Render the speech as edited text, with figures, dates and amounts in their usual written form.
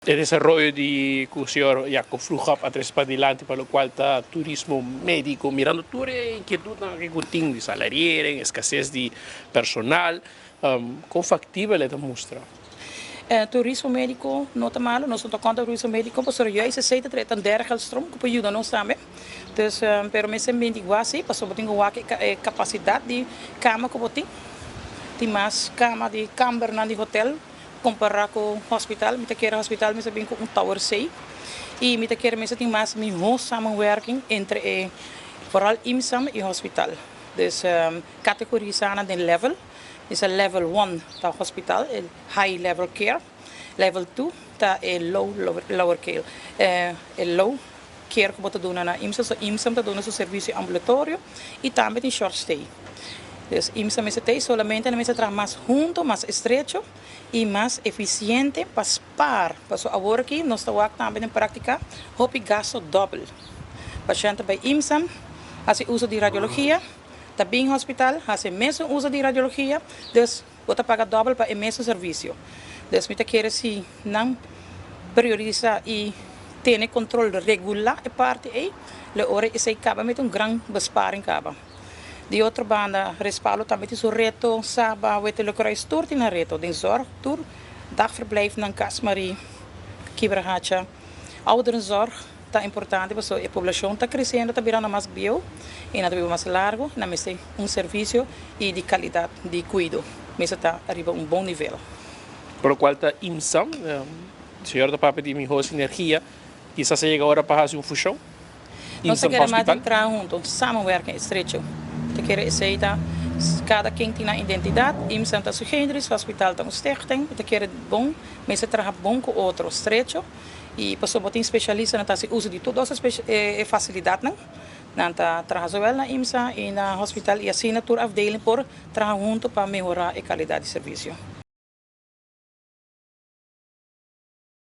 E desaroyo di ku señor Jacob Vroegop a trese padilanti pa lokual ta turismo médiko, mirando tur e inkietutnan aki ku tin di salariering, eskases di personal, kon faktibel e ta mustra? Turismo médiko no ta malu, nos no ta kontra turismo médiko pasobra juist esei ta trae tan dergelstroom ku por yuda nos tambe. Dus, pero mester binti igual si pasobra bo tin ku wak e kapasidat di kama ku bo tin. Tin mas kama di kambernan di hotel Kompará ku hospital, mi ta kere hospital mester bin ku un tower C i mi ta kere mester tin mas mihó samenwerking entre e vooral IMSAM i hospital. Dus kategorisá nan den level, bisa level one ta hospital, e high level care, level two ta e low lower care, e low care ku bo ta duna na IMSAM. So IMSAM ta duna su servisio ambulatorio i tambe tin short stay. Dus IMSA mester ta ei solamente nan mester traha mas hunto, mas estrecho i mas efisiente pa spaar. Pasobra awor aki nos ta wak tambe den práktika hopi gasto dòbel. Pashènt ta bai IMSA hasi uso di radiologia, ta bin hospital hasi e mesun uso di radiologia, dus bo ta paga dòbel pa e mesun servisio. Dus mi ta kere si nan priorisa i tene kontrol regulá e parti ei, lo ora esei kaba mi ta un gran besparing kaba. Di otro banda, Respaldo tambe tin su reto, Saba, Witte Kruis, tur tin nan reto den zorg, tur dagverblijfnan, Cas Marie, Kibrahacha. Ouderenzorg ta importante pasobra e poblacion ta creciendo, ta birando mas bieu y nan ta biba mas largo, nan mester un servicio y di calidad di cuido mester ta ariba un bon nivel. Por lo cual ta IMSAM, señor ta papia di miho sinergia, kisas a yega ora pa haci un fusion. Nos ta kere mas den traha hunto, samenwerking estrecho. Ta kere esey ta cada ken tin nan identidad, IMSAM ta su generis, hospital ta un stichting, ta kere bon, mester traha bon cu otro, estrecho, y pasobra bo tin specialistanan ta haci uso di tur dos e facilidadnan, nan ta traha zowel na IMSA y na hospital y asina tur afdeling por traha hunto pa mehora e calidad di servicio.